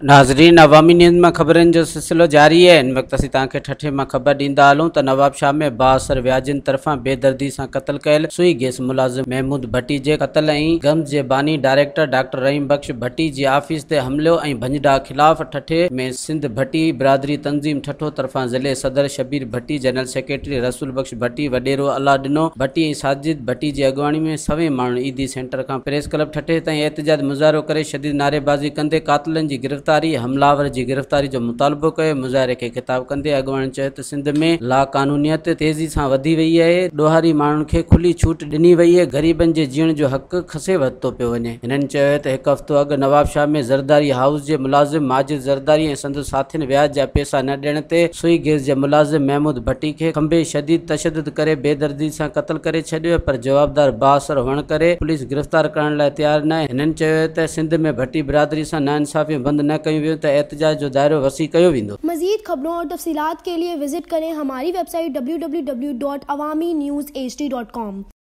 ناظرين عوامي نيوز مان خبرن جو سلسلو جاري آهي. هن وقت اسين توهان کي ٺٽي مان خبر ڏيندا هلون ته نوابشاهه ۾ بااثر وياجين طرفان بيدردي سان قتل ڪيل سوئي گيس ملازم محمود ڀٽي جي قتل ۽ گمز جي باني ڊائريڪٽر ڊاڪٽر رحيم بخش ڀٽي جي آفيس تي حملو ۽ ڀڃ ڊاهه خلاف ٺٽي ۾ سنڌ ڀٽي برادري تنظيم ٺٽو طرفان ضلعي صدر شبير ڀٽي، جنرل سيڪريٽري رسول بخش ڀٽي، وڏيرو الله ڏنو ڀٽي ۽ ساجد ڀٽي جي اڳواڻي ۾ سوين ماڻهن ايڌي سينٽر کان پريس ڪلب ٺٽي تائين احتجاج مظاهرو ڪري شديد نعريبازي ڪندي قاتلن جي گرفتاري، حمله آور جي گرفتاري جو مطالبو ڪيو. مظاهري کي خطاب ڪندي اڳواڻن چيو ته سنڌ ۾ لاقانونيت تيزي سان وڌي وئي آهي، ڏوهاري ماڻهن کي کلي ڇوٽ ڏني وئي آهي، غريبن جي جيئڻ جو حق کسي ورتو پيو وڃي. هنن چيو ته هڪ هفتو اڳ نوابشاهه ۾ زرداري هائوس جي ملازم ماجد زرداري ۽ سندس ساٿين وياج جا پئسا نه ڏيڻ تي سوئي گيس جي ملازم محمود ڀٽي کي کنڀي شديد تشدد ڪري بيدردي سان قتل ڪري ڇڏيو پر جوابدار بااثر هئڻ ڪري پوليس گرفتار ڪرڻ لاء تيار ناهي. هنن چيو ته سنڌ ۾ ڀٽي برادري سان ناانصافيون بند نه ڪيون ويون ته احتجاج جو دائرو وسيع ڪيو ويندو. مزيد خبرون اور تفصيلات کے لئے وزٽ ڪرين ھماري ويب سائيٽ www.awamiNewsHD.com.